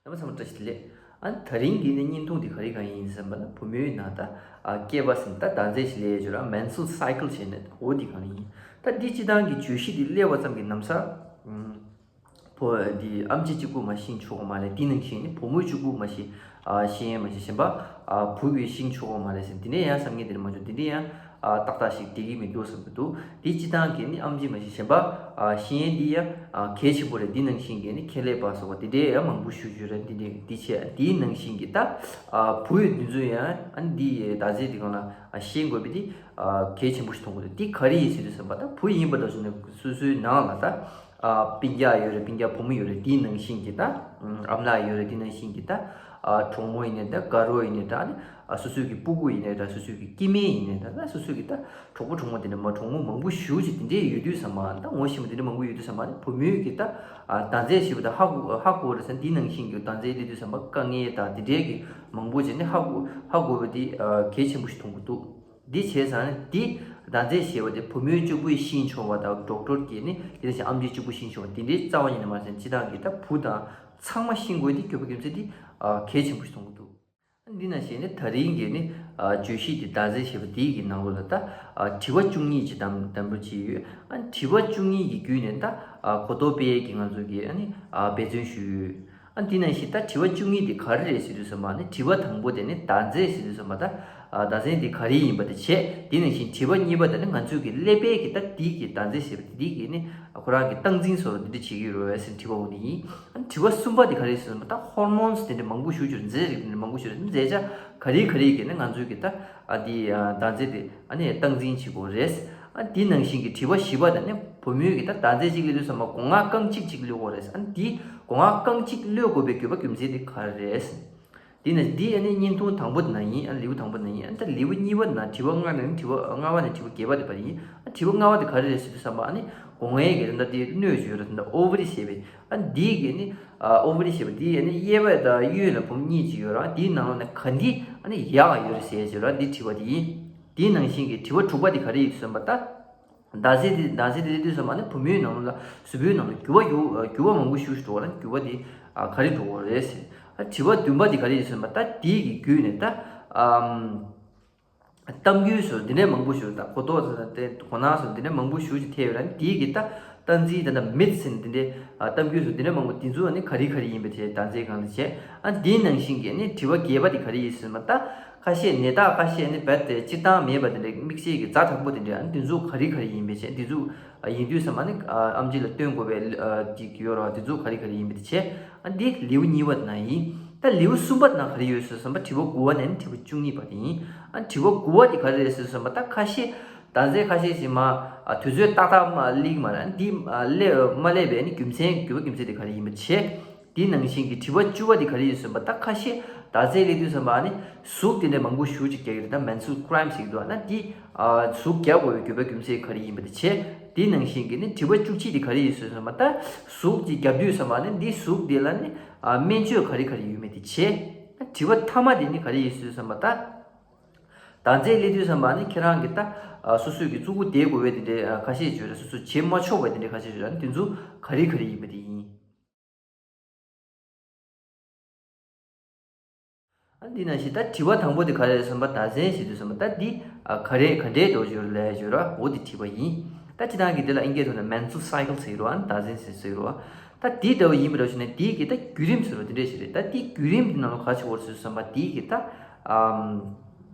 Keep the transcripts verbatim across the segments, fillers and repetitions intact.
རྣམ་པ་ཚང་མ་བཀྲ་ཤིས་བདེ་ལེགས། ཨ་ནི་དེ་རིང་གི་ནི་བརྙན་ཐུང་འདི་ག་རེ་གང་ཡིན་ཟེར་བ་ན། བུ་མོའི་ནང་ད་ཨ་སྐྱེས་པ་ཟེར་ན་ད་ཟླ་མཛད་ཞིག་ལས་བརྗོད་ར། menstrual cycle བྱས་ནས་འོ་འདི་གང་ཡིན། ད་འདི་སྤྱི་བཏང་གི་བརྗོད་གཞི་འདི་སླེབས་པ་ཙམ་གྱིས་ན་བཟའ་ཨུམ་བུ་འདི་ཨམ་ཆི་གཅིག་པུ་མ་ཤེས་ཆོག་གི་མ་རེད། དེ་ནང་བཞིན་ནི་བུ་མོ་གཅིག་པུ་མ་ཤེས་ཨ་ཤེས་མ་ཤེས་གཞན་པ་ཨ་བུ་གིས་ཤེས་ཆོག་གི་མ་རེད་ཟེར། འདི་ནས་ཡང་བསམ་ངན་འདི་རེད་མ་བྱུང་། འདི་འདྲས་ཡང་ཨ་ཏག་ཏག་ཞིག་བསྡད་ཀྱི་མི་འདུག་བསམ་གྱི་འདུག་འདི་སྤྱི་བཏང་གི་ནི་ཨམ་ཆི་མ་ཤེས་གཞན་པ་ཨ་ཤེས་ཡས་འདི་ཡང་ཨ་གལ་ཆེན་པོ་རེད། འདི་ནང་བཞིན་གྱི་ནི་ཁེ་ལས་པ་སོགས་པ་འདི་འདྲས་ཡང་མང་པོ་ཞུ་རྒྱུ་རེད། འདི་འདྲས་འདི་བྱས། འདིའི་ནང་བཞིན་གྱི་ད་ཨ་བུ་ཡོད་འདི་ཚོ་ཡང་ཨ་ནི་འདི་ཟླ་མཛད་འདི་སྒང་ལ་ཨ་ཤེས་དགོས་པའི་འདི་ཨ་གལ་ཆེན་པོ་ཞིག་མཐོང་གི་འདུག་འདི་ག་རེ་ཡིན་ཟེར་དུས་ཙམ་པ་ད་བུ་ཡིན་པ་འདྲ་བྱུང་ན་སོ་སོའི་ནང་ལ་ད་ཨ་སྤུན་ཀྱག་ཡོད་རེད། སྤུན་ཀྱག་བུ་མོ་ཡོད་རེད། དེའི་ནང་བཞིན་གྱི་ད་ཨམ་ལགས་ཡོད་རེད། དེའི་ནང་བཞིན་གྱི་ད་ཨ་གྲོགས་མོ་ཡིན་ནའི་ད་དགའ་རོགས་ཡིན་ནའི་ད་ཨ་ནི་ཨ་སོ་སོའི་གི་སྤུ་གུ་ཡིན་ནའི་ད་སོ་སོའི་གི་སྐྱེ་དམན་ཡིན་ནའི་ད་ད་སོ་སོའི་གི་ད་གྲོགས་པོ་གྲོགས་མོ་དེ་འདྲ་མ་གྲོགས་མོ་མང་པོ་ཞེ་ཅིག་དེ་འདྲས་ཡོད་དུས་ཙམ་པ། ད་ངོ་ཤེས་པ་དེ་འདྲས་མང་པོ་ཡོད་དུས་ཙམ་པ་ནི་བུ་མོའི་གི་ད་ཨ་ཟླ་མཛད་ཞེས་པ་ད་ཧ་གོ་ཧ་གོ་རེད་ཟེར། དེའི་ནང་བཞིན་གྱི་ཟླ་མཛད་སླེབས་དུས་ཙམ་པ་དཀའ་ངལ་དང་དེ་འདྲས་གི་མང་པོ་བྱས་ནས་ཧ་གོ་ཧ་གོ་བ་དེ་ཨ་གལ་ཆེན་པོ་ཞིག་མཐོང་གི་འདུག་འདི་བྱས་ཙང་ནི་འདི་ཟླ་མཛད་ཞེས་པ་དེ་བུ་མོའི་གཅིག་པུས་ཤེས་ཆོག་པ་དང་ཌོག་ཊར་གྱིས་ནི་དེ་ནང་བཞིན་ཨམ་ཆི་གཅིག་པུས་ཤེས་ཆོག་པ་དེ་འདྲའི་རྩ་བ་ཉིད་ནས་མ་རེད་ཟེར། སྤྱི་བཏང་གི་ད་བུ་དང་ཚང་མ་ཤེས་དགོས་དེ་དགོས་པ་རྒྱུ་མཚན་དེ་ཨ་གལ་ཆེན་པོ་ཞིག་མཐོང་གི་འདུག་འདི་ནང་བཞིན་ནི་ད་རིང་གི་ནི་ཨ་བརྗོད་གཞི་དེ་ཟླ་མཛད་ཞེས་པ་དེའི་གི་ནང་ལོགས་ལ་ད་ཨ་དྲི་བ་བཅུ་གཉིས་ཀྱི་གདམ་གདམ་རོགས་བྱས་ཡོད། ཨ་དྲི་བ་བཅུ་གཉིས་ཀྱི་བརྒྱུད་ནས་ད་ཨ་གོ་རྟོགས་སྤེལ་ཡས་ཀྱི་ང་ཚོ་གི་ཨ་ནི་ཨ་འབད་བརྩོན་ཞུས་ཡོད། ཨ་འདི་ནང་བཞིན་ད་དྲི་བ་བཅུ་གཉིས་དེ་ག་རེ་རེད་ཟེར་དུས་ཙམ་པ་ནི། དྲི་བ་དང་པོ་དེ་ནི་ཟླ་མཛད་ཟེར་དུས་ཙམ་པ་ད་ཨ་ཟླ་མཚན་དེ་ག་རེ་ཡིན་པ་དེ་བྱས། དེ་ནང་བཞིན་དྲི་བ་གཉིས་པ་དེ་ནི་ང་ཚོས་ཀྱི་ཀླད་པའི་གི་ད་དེའི་གི་ཟླ་མཛད་ཟེར་བ་དེ་དེའི་གི་ནི་ཁོ་རང་གི་སྟངས་འཛིན་སོགས་འདི་འདྲ་བྱེད་ཀྱི་ཡོད་རེད་ཟེར་དྲི་བ་འོ་འདི་ཡིན། ཨ་དྲི་བ་གསུམ་པ་དེ་ག་རེ་ཟེར་ན་ད་ཧོར་མོན་སི་དེ་འདྲ་མང་པོ་ཞེ་ཅིག་ཡོད་རེད། རྫས་རིགས་དེ་འདྲ་མང་པོ་ཞེ་ཅིག་ཡོད་རེད། རྫས་ཆ་ག་རེ་ག་རེ་གི་ནི་ང་ཚོས་གི་ད་ཨ་དེ་ཨ་ཟླ་མཛད་དེ་ཨ་ནི་སྟངས་འཛིན་བྱེད་དགོས་རེད། ཨ་དེ་ནང་བཞིན་གྱི་དྲི་བ་བཞི་པ་དེ་ནི་བུ་མོས་གི་ད་ཟླ་མཛད་གཅིག་སླེབས་དུས་ཙམ་པ་སྒོ་ང་རྐང་གཅིག་གཅིག་གློད་དགོས་རེད། ཨ་དེ་སྒོ་ང་རྐང་གཅིག་གློད་དགོས་པའི་དགོས་པ་རྒྱུ་མཚན་དེ་ག་རེ་རེད། དེ་ནི་འདི་ཨ་ནི་བརྙན་ཐུང་དང་པོ་དེ་ན་ཡིན། ཨ་ལེའུ་དང་པོ་དེ་ན་ཡིན། ཨ་ད་ལེའུ་གཉིས་པ་དེ་ན་དྲི་བ་ལྔ་ནས་དྲི་བ་ལྔ་པ་ནས་དྲི་བ་བརྒྱད་པ་དེ་བར་ཡིན། ཨ་དྲི་བ་ལྔ་པ་དེ་ག་རེ་རེད་ཟེར་དུས་ཙམ་པ་ཨ་ནི་སྒོ་ངའི་གི་ད་དེ་སྣོད་ཅིག་ཡོད་རེད། ད་ཨོ་ཝ་རི་ཞེས་པའི་ཨ་འདི་གི་ནི་ཨ་ཨོ་ཝ་རི་ཞེས་པ་འདི་ཨ་ནི་གཡས་པ་དང་གཡོན་ལ་བུམོ་གཉིས་ཅིག་ཡོད་རེད། དེའི་ནང་ལ་ནི་ག་འདི་ཨ་ནི་ཡག་ཡོད་རེད་ཟེར་ཞེས་ར་འདི་དྲི་བ་དེ་ཡིན། དེའི་ནང་བཞིན་གྱི་དྲི་བ་དྲུག་པ་དེ་ག་རེ་ཡིན་ཟེར་བ་ད། ཟླ་མཛད་དེ་ཟླ་མཛད་དེ་དུས་ཙམ་པ་ནི་བུ་མོའི་ནང་ལ་གཟུགས་པོའི་ནང་ལ་འགྱུར་བ་འགྱུར་འགྱུར་བ་མང་པོ་ཞིག་འགྲོ་བ་ན་འགྱུར་བ་དེ་ཨ་ག་རེ་འགྲོ་གི་རེད་ཟེར། ཨ་དྲི་བ་བདུན་པ་དེ་ག་རེ་ཡིན་ཟེར་བ་ད་དེའི་གི་བརྒྱུད་ནས་ད་ཨམ་གཏམ་རྒྱུད་སོགས་འདི་འདྲའི་མང་པོ་ཞིག་ད་གོ་རྟོགས་དང་དེ་གོ་སྣང་སོགས་འདི་འདྲའི་མང་པོ་ཞིག་ཅིག་ཐེབས་ཡོད་ན་དེའི་གི་ད་སྟངས་འཛིན་དེ་འདྲ་མིད་ཟེར་འདི་འདྲའི་ཨ་གཏམ་རྒྱུད་སོགས་འདི་འདྲའི་མང་པོ་དེ་ཚོ་ནི་ག་རེ་ག་རེ་ཡིན་པའི་དེ་ཟླ་མཛད་སྒང་ལ་བྱས། ཨ་དེའི་ནང་བཞིན་གྱི་ནི་དྲི་བ་བརྒྱད་པ་དེ་ག་རེ་ཡིན་ཟེར་བ་ད། ཁ་ཤས་ནད་རྟགས་ཁ་ཤས་ནི་རྦད་དེ་སྤྱིར་བཏང་མེད་པ་དེ་འདྲ་དམིགས་བསལ་གྱི་ཛ་དྲག་པོ་དེ་འདྲ་ཨ་ནི་དེ་ཚོ་ག་རེ་ག་རེ་ཡིན་པའི་ཆེད་དེ་ཚོ་ཡིན་དུས་ཙམ་པ་ནི་ཨམ་ཆི་ལ་སྟོན་དགོས་པའི་ཅིག་ཡོད་རེད་བ། དེ་ཚོ་ག་རེ་ག་རེ་ཡིན་པའི་ཆེད་ཨ་འདི་ལེའུ་གཉིས་པ་དེ་ན་ཡིན། ད་ལེའུ་གསུམ་པ་དེ་ན་ག་རེ་ཡོད་ཟེར་བསམ་པ་དྲི་བ་དགུ་པ་ནས་ནི་དྲི་བ་བཅུ་གཉིས་པ་དེ་ཡིན། ཨ་དྲི་བ་དགུ་པ་དེ་ག་རེ་རེད་ཟེར་བསམ་པ་ད་ཁ་ཤས་ད་ཚེ་ཁ་ཤས་ཤིག་མ་དུས་ཚོད་ཏག་ཏག་མ་སླེབས་མ་རེད། ཨ་འདི་སླེབས་མ་སླེབས་པའི་ནི་རྒྱུ་མཚན་དགོས་པ་རྒྱུ་མཚན་དེ་ག་རེ་ཡིན་པའི་ཆེད། དེ་ནང་བཞིན་གྱི་དྲི་བ་བཅུ་པ་དེ་ག་རེ་ཡིན་ཟེར་བ་ད་ཁ་ཤས་ད་ཚེ་སླེབས་དུས་ཙམ་པ་ནི་ཟུག་དེ་འདྲ་མང་པོ་ཞེ་ཅིག་རྒྱག་གི་རེད། ད་menstrual cramps ཟེར་གྱི་འདུག་ན་དེ་ཟུག་རྒྱག་དགོས་པའི་དགོས་པ་རྒྱུ་མཚན་ག་རེ་ཡིན་པ་དེ་བྱས། དེ་ནང་བཞིན་གྱི་ནི་དྲི་བ་བཅུ་གཅིག་དེ་ག་རེ་ཡིན་ཟེར་བ་ད་ཟུག་དེ་རྒྱག་དུས་ཙམ་པ་ནི་འདི་ཟུག་དེ་ལ་ནི་སྨན་བཅོས་ག་རེ་ག་རེ་ཡོད་མེད་དེ་བྱས། དྲི་བ་ཐ་མ་དེ་ནི་ག་རེ་ཡིན་ཟེར་བ་ད། ད་ཚེ་སླེབས་དུས་ཙམ་པ་ནི་ཁྱེད་རང་གི་ད་སོ་སོའི་གི་གཙུག་གུ་བསྡད་དགོས་པའི་དེ་འདྲའི་ཁ་ཤས་བརྗོད་རེད། སོ་སོ་བྱེད་མ་ཆོག་པའི་དེ་འདྲའི་ཁ་ཤས་བརྗོད་རེད། དེ་ཚོ་ག་རེ་ག་རེ་ཡིན་པ་དེ་ཡིན། ཨ་འདི་ནང་བཞིན་ད་དྲི་བ་དང་པོ་དེ་ག་རེ་རེད་ཟེར་བ་ད་ཟན་ཞེས་དུས་ཟེར་བ་ད་འདི་ག་རེ་ག་འདྲའི་འདོགས་བརྗོད་ལས་བརྗོད་ར་འོ་དེ་དྲི་བ་ཡིན། ད་སྤྱི་བཏང་གི་དེ་ལ་ཨིན་སྐད་ཐོག་ནས་menstrual cycle ཟེར་རོ། ཨ་ད་ཟན་ཟེར་ཟེར་རོ། ད་དེ་ལྟ་བུ་ཡིན་པ་འདྲ་བྱུང་ན་དེའི་གི་ད་བརྒྱུད་རིམ་ཟེར་རོ་དེ་འདྲས་ཞིག་རེད། ད་དེའི་བརྒྱུད་རིམ་དེ་ནང་ལ་ག་ཆེ་བོར་ཟེར་བསམ་པ་དེའི་གི་ད་ཨམ།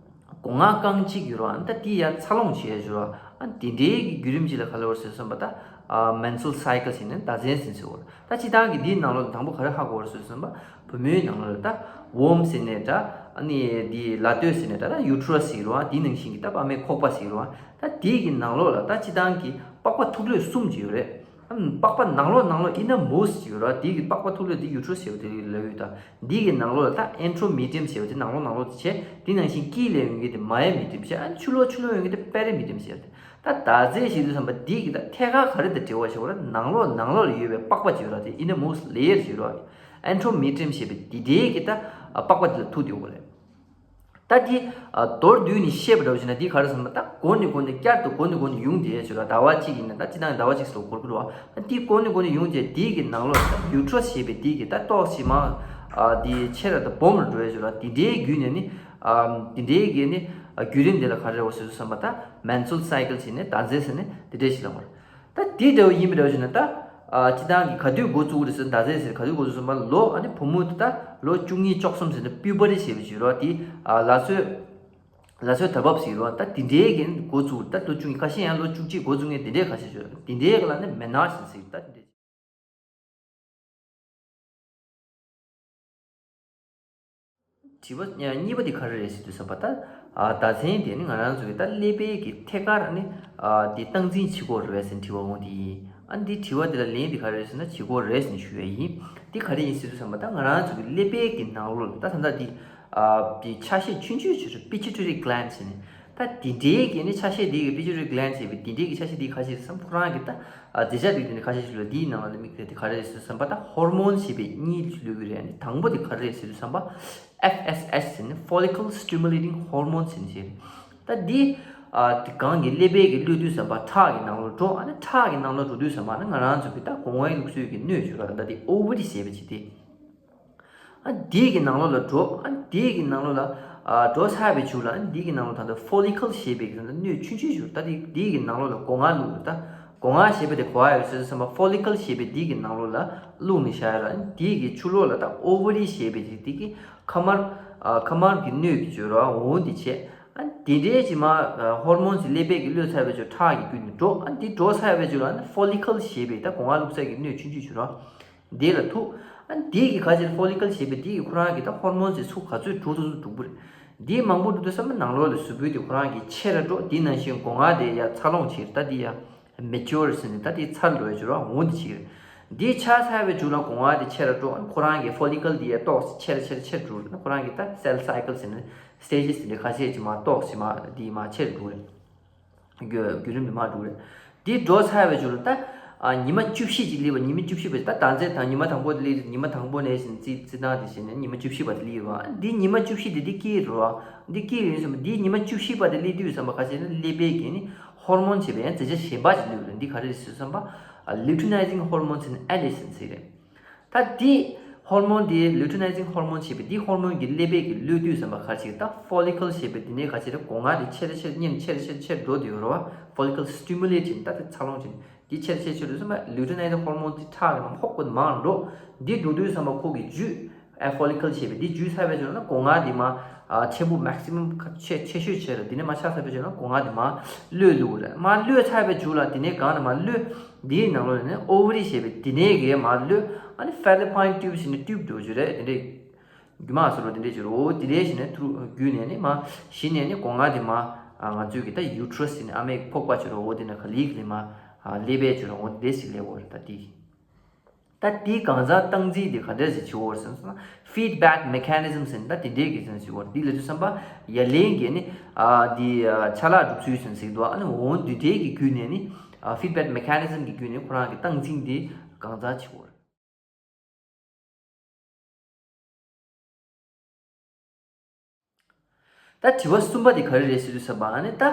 སྒོ་ང་རྐང་གཅིག་ཡོད་ར། ཨ་ད་དེ་ཡ་འཚར་ལོངས་བྱས་ཡོད་ར། ཨ་དེ་འདྲའི་གི་བརྒྱུད་རིམ་ཅིག་ལ་ག་ལ་བར་ཟེར་བསམ་པ་ད་ཨ་menstrual cycle ཟེར་ནས་ཟླ་མཚན་ཟིན་ཟེར་བ། ད་སྤྱི་བཏང་གི་འདིའི་ནང་ལོགས་དང་པོ་ག་རེ་ཧ་གོ་བར་ཟེར་བསམ་པ་བུ་མོའི་ནང་ལོགས་ལ་ད་womb ཟེར་ནས་ད་ཨ་ནི་འདི་ལ་སྟོད་ཟེར་ནས་ད་ད་uterus ཟེར་ར། ཨ་དེའི་ནང་བཞིན་གྱི་ད་པགས་མའི་ཁོག་པ་ཟེར་ར། ད་དེའི་གི་ནང་ལོགས་ལ་ད་སྤྱི་བཏང་གི་པགས་པ་ཐུག་ལོས་གསུམ་ཅིག་ཡོད་རེད། ཨམ་པགས་པ་ནང་ལོགས་ནང་ལོགས་innermost ཡོད་ར། དེའི་གི་པགས་པ་ཐུག་ལོས་དེ་uterus ཡོད་དེ་ལ་ཡོད་ད། འདི་གི་ནང་ལོགས་ལ་ད་enterometrium ཟེར་བ་དེ་ནང་ལོགས་ནང་ལོགས་དེ་བྱས། དེ་ནང་བཞིན་དཀྱིལ་ལ་ཡོང་གི་དེ་myometrium ཟེར། ཨ་ཕྱི་ལོགས་ཕྱི་ལོགས་ཡོང་གི་དེ་perimetrium ཟེར། ད་ད་ཟས་ཞིག་དུས་བསམ་པ་འདི་གི་ད་ཐད་ཀར་ག་རེ་དང་འབྲེལ་བ་བྱེད་པ་ར། ནང་ལོགས་ནང་ལོགས་ལ་ཡོད་པའི་པགས་པ་ཅིག་ཡོད་ར། དེ་innermost layer ཟེར་ར། enterometrium ཞེས་པའི་འདི་འདྲའི་གི་ད་པགས་པ་དེ་ལ་ཐུག་དེ་ཡོད་རེད། ད་འདི་ཨ་མདོར་བསྡུས་ནས་བཤད་པ་འདྲ་བོ་བྱས་ན་འདི་ག་རེ་ཟེར་ན་ད་མགོ་ནས་མགོ་ནས་བསྐྱར་དུ་མགོ་ནས་མགོ་ནས་ཡོང་དེ་ཡས་བྱོས་ར། ཟླ་བ་གཅིག་ཡིན་ན་ད་སྤྱི་བཏང་ཟླ་བ་གཅིག་སོགས་འགོར་གི་རེད་བ། ད་འདི་མགོ་ནས་མགོ་ནས་ཡོང་དེ་འདི་གི་ནང་ལོགས་ད་uterus ཞེས་པའི་འདི་གི་ད་ཏོག་ཙམ་མ་ ཨ་དེ་ཆེ་ར་དང་སྦོམ་ར་འགྲོ་ཡ་ཅིག་ཡོད་ར། དེ་འདྲའི་བརྒྱུད་ནས་ནི་ཨ་དེ་འདྲའི་གི་ནི་ཨ་བརྒྱུད་རིམ་དེ་ལ་ག་རེ་རེད་ཟེར་དུས་ཙམ་པ་ད་menstrual cycle ཟེར་ནས་ཟླ་མཛད་ཟེར་ནས་དེ་འདྲའི་ཞིག་ལབ་པ་རེད། ད་དེ་འདྲ་བོ་ཡིན་པ་འདྲ་བོ་ཞིག་ན་ད་ཨ་སྤྱིར་བཏང་གི་ག་དུས་འགོ་བཙུགས་རེད་ཟེར། ཟླ་མཛད་ཟེར་ག་དུས་འགོ་བཙུགས་ཟེར་ན་ལོ་ཨ་ནི་བུ་མོ་དེ་ད་ལོ་བཅུ་གཉིས་བཅུ་གསུམ་ཟེར་ནས་puberty ཟེར་བ་ཅིག་ཡོད་ར། དེ་ཨ་ལ་སོས། ལ་སོས་ད་བབས་ཟེར་བ་ད་དེ་འདྲའི་གི་འགོ་བཙུགས། ད་ལོ་བཅུ་གཉིས་ཁ་ཤས་ཡང་ལོ་བཅུ་གཅིག་འགོ་བཙུགས་མཁན་དེ་འདྲའི་ཁ་ཤས་ཡོད། དེ་འདྲའི་གི་ལ་ནི་menarche ཟེར་ད་དེ་འདྲའི། དྲི་བ་གཉིས་པ་དེ་ག་རེ་རེད་ཟེར་དུས་ཙམ་པ་ད་ཨ་ཟླ་མཚན་དེ་ནི་ང་རང་ཚོ་གི་ད་ཀླད་པའི་གི་ཐད་ཀར་ནི་ཨ་དེ་སྟངས་འཛིན་བྱེད་ཀྱི་ཡོད་རེད་པས་ཟེར་དྲི་བ་འོང་དེ་ཡིན། ཨ་འདི་དྲི་བ་དེ་ལ་ལན་དེ་ག་རེ་རེད་ཟེར་ན་བྱེད་ཀྱི་ཡོད་རེད་ཟེར་ནས་ཞུ་ཡ་ཡིན། དེ་ག་རེ་ཡིན་ཟེར་དུས་ཙམ་པ་ད་ང་རང་ཚོ་གི་ཀླད་པའི་གི་ནང་ལོགས་ལ་ད་ད་ལྟ་དེ། ཨ་དེ་ཆ་ཤས་ཆུང་ཆུང་ཅིག་རེད། pituitary gland ཟེར་ནས། ད་དེ་འདྲའི་གི་ནི་ཆ་ཤས་དེ་གི་pituitary gland ཟེར་བའི་དེ་འདྲའི་གི་ཆ་ཤས་དེ་ག་ཅིག་རེད་བསམ། ཁོ་རང་གི་ད་ཨ་མཛད་བྱ་དེ་དེ་ནི་ཁ་ཤས་ཤིག་ལ་དེའི་ནང་ལ་དམིགས་ཏེ་དེ་ག་རེ་རེད་ཟེར་བསམ་པ་ད་ཧོར་མོན་ཟེར་བའི་གཉིས་ལུས་ཀྱི་རེད། ཨ་ནི་དང་པོ་དེ་ག་རེ་རེད་ཟེར་དུས་ཙམ་པ་F S H ཟེར་ནས་follicle stimulating hormone ཟེར་ནས་བཤད་རེད། ད་འདི་ཨ་དེ་གང་གི་ཀླད་པའི་གི་གློད་དུས་ཙམ་པ་ཁྲག་གི་ནང་ལོགས་འགྲོ། ཨ་ནི་ཁྲག་གི་ནང་ལོགས་འགྲོ་དུས་ཙམ་པ་ཨ་ནི་ང་རང་ཚོ་གི་ད་སྒོ་ང་ལུགས་སྲོལ་གི་སྣོད་བྱུང་ར། ད་འདི་ovary ཟེར་བ་ཅིག་དེ། ཨ་འདི་གི་ནང་ལོགས་ལ་འགྲོ། ཨ་འདི་གི་ནང་ལོགས་ལ་ཨ་འགྲོ་ཚར་བའི་མཇུག་ལ་ཨ་འདི་གི་ནང་ལོགས་ད་ལྟ་follicle ཞེས་པའི་གི་ད་ལྟ་སྣོད་ཆུང་ཆུང་ཞིག་ཡོད། ད་འདི་འདི་གི་ནང་ལོགས་ལ་སྒོ་ང་བླུགས། ད་སྒོ་ང་ཞེས་པ་དེ་ག་པར་ཡོད་ཟེར་ཙམ་པ་follicle ཞེས་པའི་འདི་གི་ནང་ལོགས་ལ་བླུགས་ནས་བཞག་ཡོད་ར། ཨ་འདི་གི་ཕྱི་ལོགས་ལ་ད་ovary ཞེས་པའི་འདི་འདི་གི་མཁལ་མར་ཨ་མཁལ་མར་གྱི་སྣོད་ཀྱི་ཅིག་ཡོད་ར། འོ་འདི་བྱས། ཨ་འདི་འདྲའི་ཅིག་མ་ཨ་ཧོར་མོན་ཅིག་ཀླད་པའི་གི་གློད་ཚར་བའི་མཇུག་ཁྲག་གི་བརྒྱུད་ནས་འགྲོ། ཨ་འདི་འགྲོ་ཚར་བའི་མཇུག་ལ་ཨ་follicle ཞེས་པའི་ད་སྒོ་ང་བླུགས་ས་གི་སྣོད་ཆུང་ཆུང་ཅིག་ཡོད་ར། འདི་ལ་ཐུག། ཨ་འདི་གི་ཁ་ཕྱིར་follicle ཞེས་པའི་འདི་གི་ཁོ་རང་གི་ད་ཧོར་མོན་ཅིག་ཚུར་ག་ཚོད་འགྲོ་ཐུབ་ཚུལ་འགྲོ་གི་རེད། འདི་མང་པོ་འགྲོ་དུས་ཙམ་པ་ནང་ལོགས་ལ་གཟུགས་པོ་དེ་ཁོ་རང་གི་ཆེ་ར་འགྲོ། དེ་ནང་བཞིན་སྒོ་ང་དེ་ཡར་འཚར་ལོངས་བྱེད། ད་འདི་ཡར་mature ཟེར་ནས་ད་འདི་འཚར་ལོངས་བྱེད་ར། འོ་འདི་བྱེད་ཀྱི་རེད། འདི་ཆགས་ཚར་བའི་མཇུག་ལ་སྒོ་ང་དེ་ཆེ་ར་འགྲོ། ཁོ་རང་གི་follicle འདི་ཡར་ཏོག་ཙམ་ཆེ་ར་ཆེ་ར་ཆེ་ར་འགྲོ་རེད། ཁོ་རང་གི་ད་cell cycle ཟེར་ནས་stages དེ་འདྲ་ཁ་ཤས་ཅིག་མར་ཏོག་ཙམ་མར་འདི་མར་ཆེ་ར་འགྲོ་རེད། བརྒྱུད་བརྒྱུད་རིམ་དེ་མར་འགྲོ་རེད། འདི་འགྲོ་ཚར་བའི་མཇུག་ལ་ད་ཨ་ཉི་མ་བཅུ་བཞི་ཅིག་སླེབས་པ། ཉི་མ་བཅུ་བཞི་པ་ད་ཟླ་མཛད་དང་ཉི་མ་དང་པོ་སླེབས། ཉི་མ་དང་པོ་ནས་བྱས་ནས་རྩི་རྩི་སྟངས་དེ་བྱས་ནས་ཉི་མ་བཅུ་བཞི་པ་དེ་སླེབས་པ། འདི་ཉི་མ་བཅུ་བཞི་དེ་འདི་སྐྱིད་རུ་བ། འདི་སྐྱིད་ཡིན་སོང་། འདི་ཉི་མ་བཅུ་བཞི་པ་དེ་སླེབས་དུས་ཙམ་པ་ཁ་ཤས་ནི་ཀླད་པའི་གི་ནི་ཧོར་མོན་བྱས་པའི་ཡང་རྫས་ཆ་གཞན་པ་ཅིག་སླེབས་རེད། འདི་ག་རེ་རེད་ཟེར་ཙམ་པ་ཨ་luteinizing hormone ཟེར་ནས་ཨེ་ལེ་སིན་ཟེར་རེད། ད་འདི་ཧོར་མོན་འདི་luteinizing hormone ཞེས་པའི་འདི་ཧོར་མོན་གྱི་ཀླད་པའི་གི་གློད་དུས་ཙམ་པ་ག་རེ་བྱེད་ཀྱི། ད་follicle ཞེས་པའི་འདི་ནས་ག་རེ་བྱེད་རེད། སྒོ་ང་དེ་ཆེ་རུ་ཆེ་རུ་སྔོན་ཆེ་རུ་ཆེ་རུ་ཆེ་རུ་འགྲོ་དེ་ཡོད་རེད་བ། Follicle stimulate བྱས་ནས་ད་དེ་འཚར་ལོངས་བྱས་ནས་འདི་ཆེ་རུ་ཆེ་རུ་ཆེ་རུ་འགྲོ་དུས་ཙམ་པ་luteinizing hormone འདི་ཁྲག་གི་ནང་ཧོབ་ཁོ་མང་རུ་འགྲོ། འདི་འགྲོ་དུས་ཙམ་པ་ཁོ་གི་རྒྱུད་ཨ་follicle ཞེས་པའི་འདི་རྒྱུད་ཚར་བའི་ཚོད་ན་སྒོ་ང་འདི་མ་ཨ་ཆེན་པོ་maximum ཆེ་ཆེ་ཤོས་ཆེ་རུ་འདི་ནས་མ་ཆགས་ཚར་བའི་ཚོད་ན་སྒོ་ང་འདི་མ་གློད་ལུགས་རེད། མ་གློད་ཚར་བའི་མཇུག་ལ་འདི་ནས་གང་ནས་མ་གློད། འདིའི་ནང་ལོགས་ནས་ovary ཞེས་པའི་འདི་ནས་གས་མ་གློད། ཨ་ནི་Fallopian tube ཞེས་ནས་ཊུབ་འགྲོ་རྒྱུ་རེད། འདི་འདྲས་རྒྱུ་མ་སོ་རོ་འདི་འདྲས་བྱོས་རོ། འོ་འདི་འདྲས་ཞེས་ནས་ཐུར་རྒྱུད་ནས་ནི་མ་གཞི་ནས་ནི་སྒོ་ང་འདི་མ་ང་ཚོའི་གི་ད་uterus ཞེས་ནས་ཨ་མའི་ཕོག་པ་བྱོས་རོ། འོ་འདི་ནས་ག་ལིག་ལི་མ་ཀླད་པའི་བྱོས་རོ། འོ་འདི་འདྲས་ཞིག་སླེབས་འོ་རེད། ད་འདི་ད་འདི་གང་ཟག་སྟངས་འཛིན་འདི་ག་འདྲས་ཞིག་བྱེད་འོ་རེད་ཟེར་ན་feedback mechanism ཟེར་ནས་ད་འདི་འདྲས་གི་ཟེར་ན་བྱེད་འོ་རེད། འདི་ལ་དུས་བསམ་པ་ཡ་ལན་གི་ནི་ཨ་འདི་ཆ་ལག་གྲུབ་ཚུལ་ཟེར་ནས་ཟེར་གི་འདུག་ཨ་ནི་འོ་འདི་འདྲས་གི་བརྒྱུད་ནས་ནི་ཨ་feedback mechanism གི་བརྒྱུད་ནས་ཁོ་རང་གི་སྟངས་འཛིན་འདི་གང་ཟག་བྱེད་འོ་རེད། ད་དྲི་བ་གསུམ་པ་དེ་ག་རེ་རེད་ཟེར་དུས་ཙམ་པ་ཨ་ནི་ད་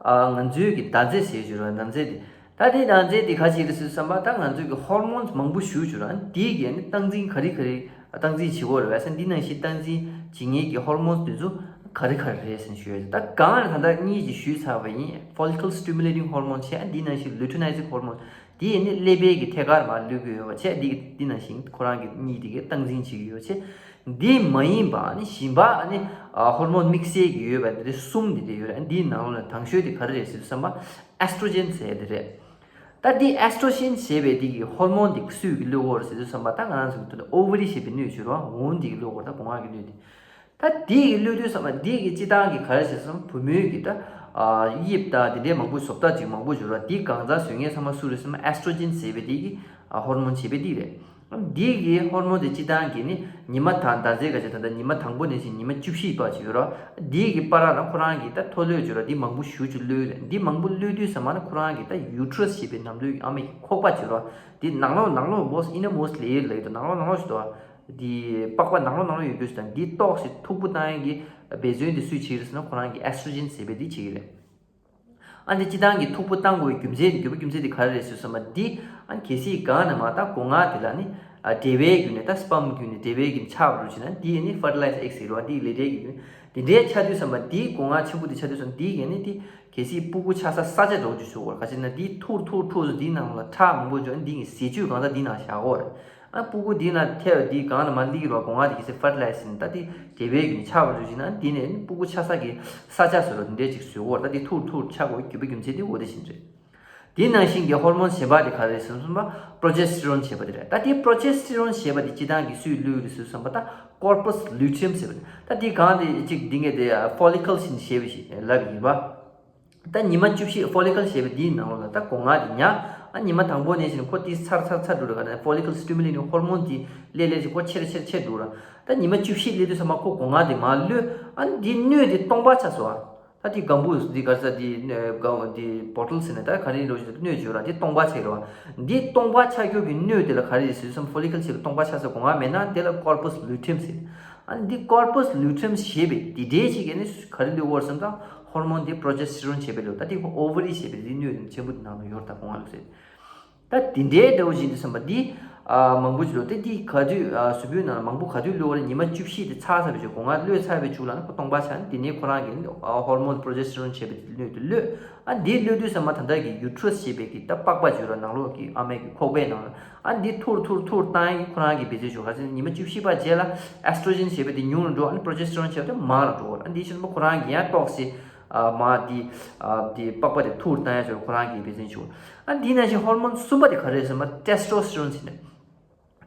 ཨ་ང་ཚོའི་གི་ཟླ་མཛད་ཟེར་གྱི་ཡོད་རེད། ཟླ་མཛད་དེ་ད་དེ་ཟླ་མཛད་དེ་ག་ཅིག་རེད་ཟེར་དུས་ཙམ་པ་ད་ང་ཚོའི་གི་ཧོར་མོན་མང་པོ་ཞེ་པོ་ཅིག་ཡོད་རེད། ཨ་ནི་དེའི་གི་ཨ་ནི་སྟངས་འཛིན་ག་རེ་ག་རེ་སྟངས་འཛིན་བྱེད་ཀྱི་ཡོད་རེད་བས་ཟེར། འདི་ནང་བཞིན་སྟངས་འཛིན་བྱེད་མཁན་གི་ཧོར་མོན་དེ་ཚོ་ག་རེ་ག་རེ་རེད་ཟེར་ཞུ་ཡ་ཡོད། ད་གང་རེད། ད་ལྟ་གཉིས་ཅིག་ཞུས་ཚར་བ་ཡིན། Follicle stimulating hormone བྱས། ཨ་འདི་ནང་བཞིན་luteinizing hormone དེ་ཡིན་ནི་ཀླད་པའི་གི་ཐད་ཀར་མར་གློད་ཀྱི་ཡོད་པ་བྱས། འདི་འདི་ནང་བཞིན་ཁོ་རང་གི་གཉིས་དེ་གི་སྟངས་འཛིན་བྱེད་ཀྱི་ཡོད་བྱས། འདི་མ་ཡིན་པ་ནི་གཞན་པ་ནི་ཧོར་མོན་དམིགས་བསལ་གྱི་ཡོད་པ་འདི་གསུམ་འདི་འདྲ་ཡོད་རེད། འདིའི་ནང་ལོགས་ནས་དང་ཤོས་དེ་ག་རེ་རེད་ཟེར་དུས་ཙམ་པ་estrogen ཟེར་ཡ་དེ་རེད། ད་འདི་estrogen ཞེས་པའི་འདི་གི་ཧོར་མོན་འདི་སུས་གི་གློད་ཀྱི་ཡོད་རེད་ཟེར་དུས་ཙམ་པ་ད་ང་རང་ཚོ་གི་དོན་དུ་ovary ཞེས་པའི་སྣོད་བྱེད་རོགས་འོང་འདི་གི་གློད་ཀྱི་ཡོད་རེད། ད་སྒོ་ང་གི་སྣོད་དེ། ད་དེ་གི་གློད་དུས་ཙམ་པ་དེ་གི་སྤྱི་བཏང་གི་ག་རེ་ཟེར་སོང་། བུ་མོའི་གི་ད་ཨ་དབྱིབས་ད་དེ་འདྲའི་མང་པོ་བཟོ་ལྟ་ཅིག་མང་པོ་ཡོད་ར། དེ་གང་ཟག་བཟོ་མཁན་ཚང་མ་སུ་རེད་ཟེར་ན་estrogen ཟེར་བའི་དེ་གི་ཨ་ཧོར་མོན་བྱེད་པའི་དེ་རེད། དེ་གི་ཧོར་མོན་དེ་སྤྱི་བཏང་གི་ནི་ཉི་མ་དང་ཟླ་མཛད་ག་ཅིག་ད་ལྟ་ཉི་མ་དང་པོ་ནས་བཞིན་ཉི་མ་བཅུ་བཞི་བར་ཅིག་ཡོད་ར། དེ་གི་བར་ལ་ཁོ་རང་གི་ད་མཐོ་ལོས་ཡོད་ར། དེ་མང་པོ་ཞེ་པོ་ཅིག་གློད་རེད། དེ་མང་པོ་གློད་དུས་ཙམ་པ་ན་ཁོ་རང་གི་ད་uterus ཞེས་པའི་ནམ་ལོས་ཨ་མའི་གི་ཁོག་པ་ཅིག་ཡོད་ར། དེ་ནང་ལོགས་ནང་ལོགས་most innermost layer ལ་ཡོད་དོ། ནང་ལོགས་ནང་ལོགས་ཞིག་ཏུ་འདི་པགས་པ་ནང་ལོགས་ནང་ལོགས་ཡོད་དུས་དང་འདི་ཏོག་ཙམ་མཐུག་པོ་བཏང་ཡག་གི་འབད་བརྩོན་འདི་སུས་བྱེད་ཀྱི་རེད་ཟེར་ན་ཁོ་རང་གི་estrogen ཟེར་བའི་འདི་བྱེད་ཀྱི་རེད། ཨ་འདི་སྤྱི་བཏང་གི་མཐུག་པོ་བཏང་དགོས་པའི་རྒྱུ་མཚན་འདི་རྒྱུ་མཚན་འདི་ག་རེ་རེད་ཟེར་སོང་བ་འདི་ཨ་གལ་སྲིད་གང་ན་མ་ད་སྒོ་ང་དེ་ལ་ནི་ ཨ་འབྲེལ་བའི་བརྒྱུད་ནས་ད་སི་པམ་བརྒྱུད་ནས་འབྲེལ་བའི་བརྒྱུད་ནས་ཆགས་པ་རུ་བྱས་ན་འདི་ཡིན་ནི་ཕར་ཊི་ལའི་ཛི་ཨེག་ཟེར་བ་འདི་ལས་འབྲས་ཀྱི་བརྒྱུད་ནས་འདི་འདྲའི་ཆགས་དུས་ཙམ་པ་འདི་སྒོ་ང་ཆེན་པོ་འདི་ཆགས་དུས་ཙམ་འདི་གས་ནི་འདི་གལ་སྲིད་སྤུ་གུ་ཆགས་ས་ས་ཆ་འདྲ་བོ་ཅིག་བཟོ་དགོས་རེད། ག་ཅི་ན་འདི་ཐུར་ཐུར་ཐུར་སུ་འདི་ནང་ལ་ཁྲག་མང་པོ་འཇོག་འདི་གི་ཟས་བཅུད་གང་ས་འདི་ནང་བཞག་དགོས་རེད། ཨ་སྤུ་གུ་འདི་ན་ཐལ་བ་འདི་གང་ན་མ་སླེབས་ཀྱི་རོ་སྒོ་ང་འདི་གི་སེ་ཕར་ཊི་ལའི་ཛི་ཟེར་ནས་ད་འདི་འབྲེལ་བའི་རྒྱུ་ནི་ཆགས་པ་རུ་བྱས་ན་འདི་ནས་སྤུ་གུ་ཆགས་ས་གི་ས་ཆ་བཟོ་རོ་འདི་འདྲས་ཅིག་བཟོས་འོར་ད་འདི་ཐུར་ཐུར་ཆགས་དགོས་རྒྱུ་བའི་རྒྱུ་མཚན་འདི་འོ་དེ་བཞིན་རེད། འདི་ནང་བཞིན་གྱི་ཧོར་མོན་གཞན་པ་དེ་ག་རེ་ཟེར་སོང་པ་པྲོ་ཇེ་སི་ཊི་རོན་ཞེས་པ་དེ་རེད། ད་འདི་པྲོ་ཇེ་སི་ཊི་རོན་ཞེས་པ་དེ་སྤྱི་བཏང་གི་སུས་བླུས་རེད་ཟེར་སོང་པ་ད་ཀོར་པོ་སི་ལུ་ཊི་ཡམ་ཟེར་བ་རེད། ད་འདི་གང་དེ་གཅིག་འདི་ངས་དེ་ཕོ་ལི་ཀལ་ཞེས་ཞེས་པ་ཞིག་ལབ་ཡིན་པ། ད་ཉི་མ་བཅུ་བཞི་ཕོ་ལི་ཀལ་ཞེས་པའི་འདིའི་ནང་ལོགས་ལ་ད་སྒོ་ང་དེ་ཉག་ཨ་ཉི་མ་དང་པོ་ནས་བཞིན་ཁོ་དེ་ཚར་ཚར་ཚར་འགྲོ་ར་ག་ནས་ཕོ་ལི་ཀལ་སི་ཊི་མུ་ལེ་ཊིང་ཧོར་མོན་དེ་ལས་ལས་ཀྱི་ཁོ་ཆེར་ཆེར་ཆེར་འགྲོ་ར། ད་ཉི་མ་བཅུ་བཞི་སླེབས་དུས་ཙམ་པ་ཁོ་སྒོ་ང་དེ་མར་གློད་ཨ་འདི་སྣོད་དེ་སྟོང་པ་ཆགས་སོང་ཨ། ད་དེ་སྒམ་བུ་འདི་ག་ས་དེ་སྒམ་དེ་བོ་ཊལ་ཟེར་ནས་ད་ག་རེ་རོ་ཞིག་སྣོད་བྱོས་ར་དེ་སྟོང་པ་ཆགས་ར་བ། འདི་སྟོང་པ་ཆགས་རྒྱུ་གི་སྣོད་དེ་ལ་ག་རེ་ཟེར་སོང་ཕོ་ལི་ཀལ་ཞེས་པའི་སྟོང་པ་ཆགས་སོང་སྒོ་ང་མེད་ན་དེ་ལ་ཀོར་པོ་སི་ལུ་ཊི་ཡམ་ཟེར། ཨ་ནི་འདི་ཀོར་པོ་སི་ལུ་ཊི་ཡམ་ཞེས་པའི་འདི་འདྲའི་ཞིག་གིས་ནི་ག་རེ་བླུགས་པ་རེད་ཟེར་ན་ཧོར་མོན་འདི་པྲོ་ཇེ་སི་ཊི་རོན་ཞེས་པའི་བླུགས་ད་འདི་ཨོ་ཝ་རི་ཞེས་པའི་འདི་སྣོད་ཆེན་པོ་འདི་ནང་དུ་ཡོད་ད་སྒོ་ང་བླུགས་ཟེར། ད་འདི་འདྲའི་འདྲ་བོ་ཞིག་འདི་བསམ་པ་འདི་ཨ་མང་པོ་ཞིག་འདུག་དེ་འདི་ག་དུས་ཨ་གཟུགས་པོའི་ནང་ལ་མང་པོ་ག་དུས་བླུགས་པ་རེད། ཉི་མ་བཅུ་བཞི་དེ་ཚར་ཚར་བའི་ཆུ་སྒོ་ང་གློད་ཚར་བའི་ཆུ་ལ་ནི་ཁོ་སྟོང་པ་ཆགས་ནི་དེ་ནས་ཁོ་རང་གི་ཨ་ཧོར་མོན་པྲོ་ཇེ་སི་ཊི་རོན་ཞེས་པའི་དེ་སྣོད་དེ་གློད། ཨ་འདི་གློད་དུས་ཙམ་པ་ད་ལྟ་གི་ཡུ་ཊི་རས་ཞེས་པའི་གི་ད་པགས་པ་བརྗོད་ར་ནང་ལོགས་ཀྱི་ཨ་མའི་གི་ཁོག་པའི་ནང་ལ་ཨ་འདི་ཐུར་ཐུར་ཐུར་བཏང་ཡ་གི་ཁོ་རང་གི་བེད་སྤྱོད་བྱུང་། ག་ཚོད་ཉི་མ་བཅུ་བཞི་པ་རྗེས་ལ་ཨེ་སི་ཊྲོ་ཇེན་ཞེས་པ་དེ་ཉུང་རུ་འགྲོ། ཨ་ནི་པྲོ་ཇེ་སི་ཊི་རོན་ཞེས་པ་དེ་མང་རུ་འགྲོ། ཨ་འདི་ཕྱིར་ཁོ་རང་གི་ཡང་ཏོག་ཙམ་ཨ་མ་འདི་ཨ་འདི་པགས་པ་དེ་ཐུར་བཏང་ཡ་ཞིག་ཁོ་རང་གི་བེད་སྤྱོད་བྱུང་། ཨ་འདི་ནང་བཞིན་ཧོར་མོན་གསུམ་པ་དེ་ག་རེ་རེད་ཟེར་ན་ཊེ་སི་ཊོ་སི་ཊི་རོན་ཟེར་ནས།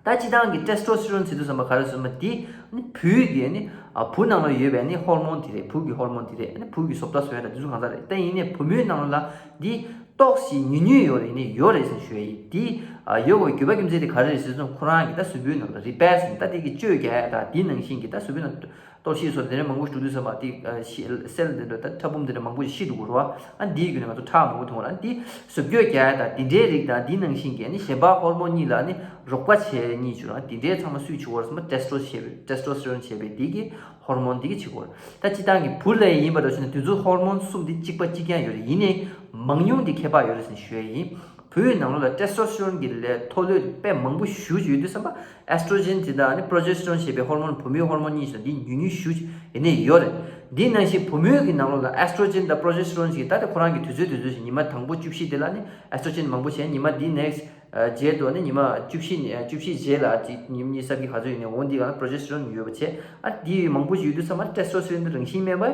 ད་སྤྱི་བཏང་གི་ཊེ་སི་ཊོ་སི་ཊི་རོན་ཟེར་དུས་ཙམ་པ་ག་རེ་ཟེར་ན་དེ་ནི་བུ་ཡི་གི་ནི་ཨ་བུ་ནང་ལ་ཡོད་པའི་ནི་ཧོར་མོན་དེ་རེད། བུ་གི་ཧོར་མོན་དེ་རེད། ནི་བུ་གི་བཟོ་ལྟ་བཟོ་ཡ་དང་དེ་ཚོ་གང་ཟག་རེད། ད་ཡིན་ནའི་བུ་མོའི་ནང་ལ་འདི་ཏོག་ཙམ་ཉུང་ཉུང་ཡོད་རེད། ནི་ཡོད་རེད་ཟེར་ཞུ་ཡ་ཡིན། འདི་ཨ་ཡོད་པའི་རྒྱུ་བ་རྒྱུ་མཚན་དེ་ག་རེ་རེད་ཟེར་ཙང་ཁོ་རང་གི་ད་གཟུགས་པོའི་ནང་ལ་རི་པེར་ཟེར་ནི་ད་དེ་གི་བཅོས་རྒྱག་ཡ་ད་དེ་ནང་བཞིན་གི་ད་གཟུགས་པོའི་ནང་གཏོར་བཤིག་སོགས་དེ་འདྲ་མང་པོ་ཞིག་འགྲོ་དུས་ཙམ་པ་དེ་ཨ་ཤི་སེལ་དེ་འདྲ་ད་ཕྲ་ཕུང་དེ་འདྲ་མང་པོ་ཞིག་ཤི་འགྲོ་གི་རེད་བ། ཨ་འདིའི་བརྒྱུད་ནས་ང་ཚོ་ཁྲག་མང་པོ་ཐོན་གི་རེད། ཨ་འདི་གཟུགས་བཅོས་རྒྱག་ཡ་ད་དེ་འདྲའི་རིགས་དང་དེ་ནང་བཞིན་གི་ཨ་ནི་གཞན་པ་ཧོར་མོན་གཉིས་ལ་ཨ་ནི་རོགས་པ་བྱེད་ཡ་གཉིས་བྱུང་ར། དེ་འདྲའི་ཚང་མ་སུས་བྱེད་དགོས་རེད་ཟེར་ན་ཊེ་སི་ཊོ་སི་ཊེ་སི་ཊོ་སི་ཊི་རོན་བྱས་པའི་དེ་གི་ཧོར་མོན་དེ་གི་བྱེད་དགོས་རེད། ད་སྤྱི་བཏང་གི་བུ་ལ་ཡིན་པ་འདྲ་བྱས་ན་དེ་ཚོ་ཧོར་མོན་གསུམ་དེ་གཅིག་པ་གཅིག་རྐྱང་ཡོད་རེད། ཡིན་ནའི་མང་ཉུང་དེ་ཁྱད་པར་ཡོད་རེད་ཟེར་ནས་ཞུ་ཡ་ཡིན། བུའི་ནང་ལོགས་ལ་ཊེ་སི་ཊོ་སི་ཊི་རོན་གྱི་ལས་མཐོ་ལོས་དཔེ་མང་པོ་ཞེ་པོ་ཅིག་ཡོད་དུས་ཙམ་པ་ཨེ་སི་ཊྲོ་ཇེན་དེ་དང་ཨ་ནི་པྲོ་ཇེ་སི་ཊི་རོན་ཞེས་པའི་ཧོར་མོན་བུ་མོའི་ཧོར་མོན་གཉིས་སུ་འདི་ཉུང་ཉུང་ཞེ་པོ་ཅིག་ཡིན་ནའི་ཡོད་རེད། འདི་ནང་བཞིན་བུ་མོའི་གི་ནང་ལོགས་ལ་ཨེ་སི་ཊྲོ་ཇེན་དང་པྲོ་ཇེ་སི་ཊི་རོན་ཞིག་ད་ལྟ་ཁོ་རང་གི་དུས་ཚོད་དུས་ཚོད་ཞིག་ཉི་མ་དང་པོ་བཅུ་བཞི་དེ་ལ་ནི་ཨེ་སི་ཊྲོ་ཇེན་མང་པོ་བྱས། ཉི་མ་འདི་ནེག་སི་རྗེས་དུ་ནི་ཉི་མ་བཅུ་བཞི་ནས་བཅུ་བཞི་རྗེས་ལ་གཅིག་ཉིན་གཉིས་གསར་གྱི་ག་ཚོད་ཡིན་ནའི་འོ་འདི་ག་ལ་པྲོ་ཇེ་སི་ཊི་རོན་ཡོད་པ་བྱས། ཨ་འདི་མང་པོ་ཞིག་ཡོད་དུས་ཙམ་པ་ཊེ་སི་ཊོ་སི་ཊི་རོན་དེ་རང་བཞིན་མེད་པ་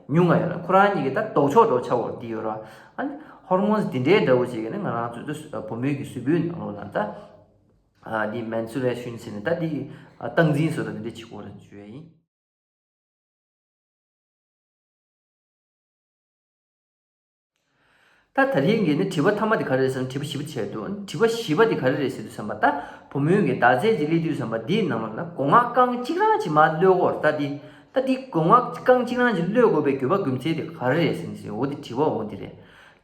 ཉུང་ང་ཡོད་ལ་ཁོ་རང་གཉིས་ཀྱི་ད་ལྡོག་ཕྱོགས་འདྲ་བོ་ཆགས་འོ་འདི་ཡོད་ར། ཨ་ནི་ཧོར་མོན་འདི་འདྲའི་འདྲ་བོ་ཅིག་གིས་ནི་ང་རང་ཚོའི་ད་བུ་མོའི་གི་གཟུགས་པོའི་ནང་ལོགས་ལ་ད་ཨ་འདི་མེན་སུ་རེ་ཤན་ཟེར་ནས་ད་འདི་སྟངས་འཛིན་བཟོ་ད་འདི་འདྲ་བྱེད་དགོས་རེད་ཞུ་ཡ་ཡིན། ད་ད་རིང་གི་ནི་དྲི་བ་མཐའ་མ་དེ་ག་རེ་རེད་ཟེར་ན་དྲི་བ་བཞི་པ་བྱས་འདུག་དྲི་བ་བཞི་པ་དེ་ག་རེ་རེད་ཟེར་དུས་ཙམ་པ་ད་བུ་མོའི་གི་ཟླ་ཚེས་ཀྱི་སླེབས་དུས་ཙམ་པ་འདིའི་ནང་ལ་ན་སྒོ་ང་རྐང་གཅིག་རང་གཅིག་མར་གློད་དགོས་རེད། ད་འདི་ད་འདི་སྒོ་ང་རྐང་གཅིག་རང་གཅིག་གློད་དགོས་པའི་དགོས་པ་དགོས་མཚན་དེ་ག་རེ་རེད་ཟེར་ནས་ཟེར་འོ་དེ་དྲི་བ་འོ་དེ་རེད།